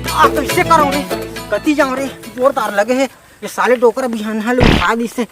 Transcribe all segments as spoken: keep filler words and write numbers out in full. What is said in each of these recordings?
आ, कइसे करंव रे? कति जांव रे? जोरदार लगे हे। ये साले डोकरा बिहनहा ले उठा दिस हे।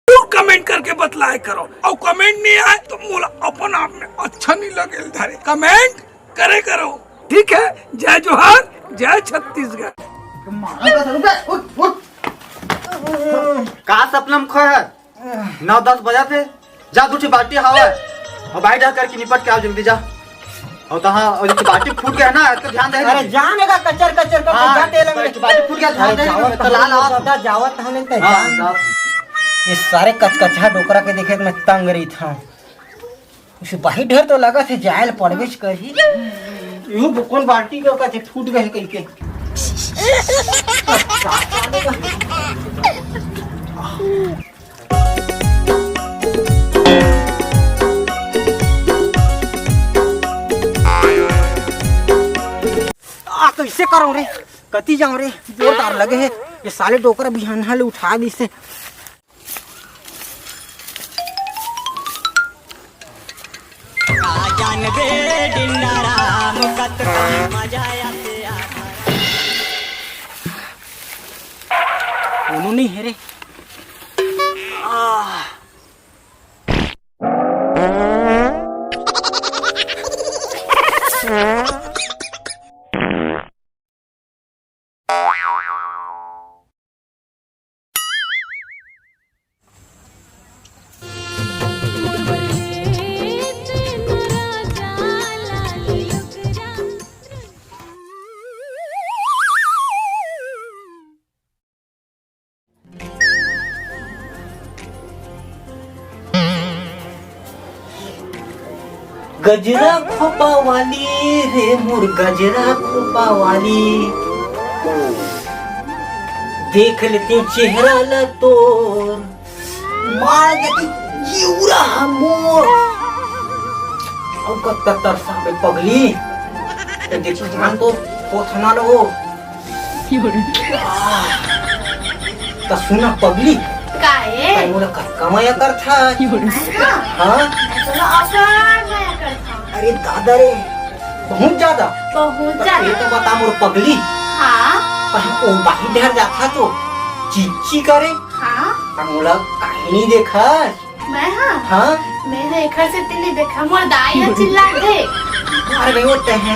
तू कमेंट करके बतलाए करो, अउ कमेंट नहीं आए तो मोला अपन आप में अच्छा नहीं लगे धरे। कमेंट करे करो, ठीक है? जय जोहार, जय छत्तीसगढ़। का सपना में खोए है? नौ दस बजा थे, जा दू ठे बाल्टी हवा अउ बाल्टी ढक करके निपट के आओ जल्दी जा। अउ तहाँ अउ एक बाल्टी फूट गया ना, तो ध्यान दे। अरे जाने का कचर कचर कर हाँ, जा तेल में। बाल्टी फूट गया, ध्यान अरे दे, जावत तो लाल हूँ, आओ। दादा, जावत हूँ, नहीं तो हाँ, जान। जाओ। ये सारे कचकचा डोकरा के देखे मैं तंग रही था। उसे बाहिर डर तो लगा थे, जायल पड़बेच करही। यू कौन बाल्टी का कथे फूट गए कहीं के। आ, कइसे करंव रे? कति जांव रे? जोरदार लगे हे। ये साले डोकरा बिहनहा ले उठा दिस हे। का जानबे डिंडाराम कतका मजा आथे। कोनो नहीं हे रे। आह। गजरा खोपा वाली रे मोर गजरा खोपा वाली, देख लेते चेहरा ला तोर, मार देती जीवरा हमोर। अउ कत्ता तरसा बे पगली, ए देख जान तो कोथना लो। त सुना पगली, का ए? तै मोला कतका मया करथा? हाँ? हाँ? मैं तोला अब्बड़ मया करथंव। अरे दादा रे, बहुत ज्यादा। बहुत त ज्यादा। ये तो बता मोर पगली। हाँ? तै ओ बाहिर डहर जाथा तो चिच्ची करे। हाँ? त मोला काहे नहीं देखस? मैं हाँ? हाँ? मैं हा एखर सेती नहीं देखा, मोर दाई हा चिल्लाथे। अरे नहीं, वो तैं हे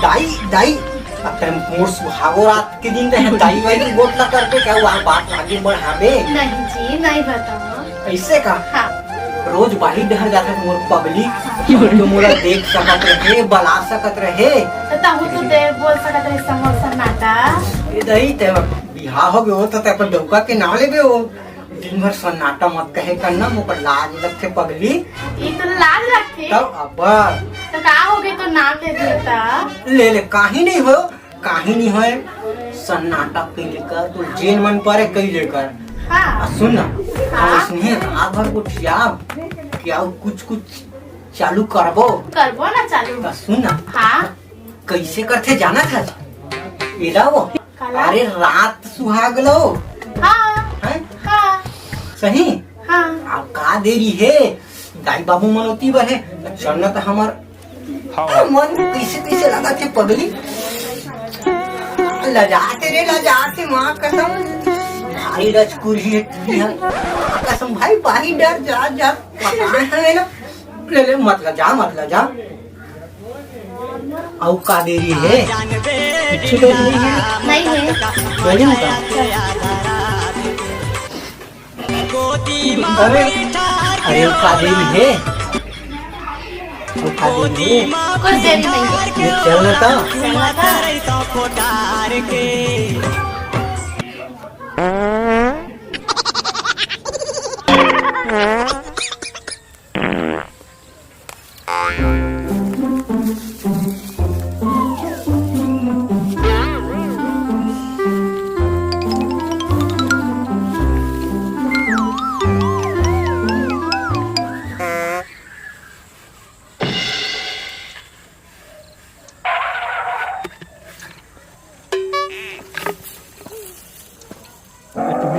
दाई, दाई। अब तैं मोर सुहागो रात के दिन तैं हे दाई वाई की गोठ ला करबे का, वो बात आगे बढ़ाबे। नहीं जी, नहीं बताओ। अइसे का? हाँ। रोज बाहिर डहर जाथे तो मोर पगली, हाँ। तो मोला देख सकत रहे, बला सकत रहे। तो तहू तो दे बोल सकत रहे समोर सन्नाटा। ए दाई, तैं बिहाव होगे हो तो तैं अपन डउका के नाव लेबे हो। दिन भर सन्नाटा मत कहे कर ना, मोकर लाज लगथे पगली। ई तो लाज लगथे। तब अब्बड़। तो का होगे तो नाम ले दिया था? ले ले, काही नहीं हो, काही नहीं होय। सन्नाटा कइले कर, तो जेन मन परे कइले कर। हाँ। आ सुन ना, हाँ। अइसने रात भर गोठिया, कि अउ कुछ कुछ चालू करबो। करबो ना चालू। त सुन ना। हाँ। कइसे करथे जानथस? एला वो। काला? अरे रात सुहाग लो। हाँ। हैं? हाँ। सही? हाँ। अब का देरी हे? दाई बाबू मन ओती बर हे। चल ना त हमर हाँ। मन कइसे कइसे लगथे पगली। लजाथे रे, लजाथे, माँ कसम। भाई रजकुरी हे, टुरी हे। माँ कसम भाई, बाहिर डहर जा, जा। पता है ना? ले ले, मत लजा, मत लजा। अउ का देरी हे? कुछ देरी नहीं हे। नहीं हे। बोली ना का? अरे, अरे, अउ का देरी हे? अउ का देरी हे? कुछ देरी नहीं हे। ये चल ना तो। चल ना तो।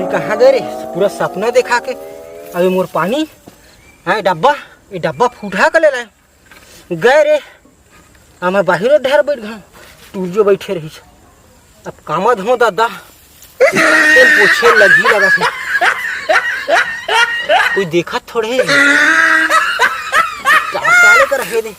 कहाँ गए रे? पूरा सपना देखा के। अबे मोर पानी, हाँ, डब्बा, ये डब्बा फूटा के ले लाए। गए रे, अब मैं बाहिर डहर बैठ गए, टूरियो बैठे रही। अब कामा धो दादा, तेल पोछे लगी लगा से। कोई देखत थोड़े। का साले कर हे दे।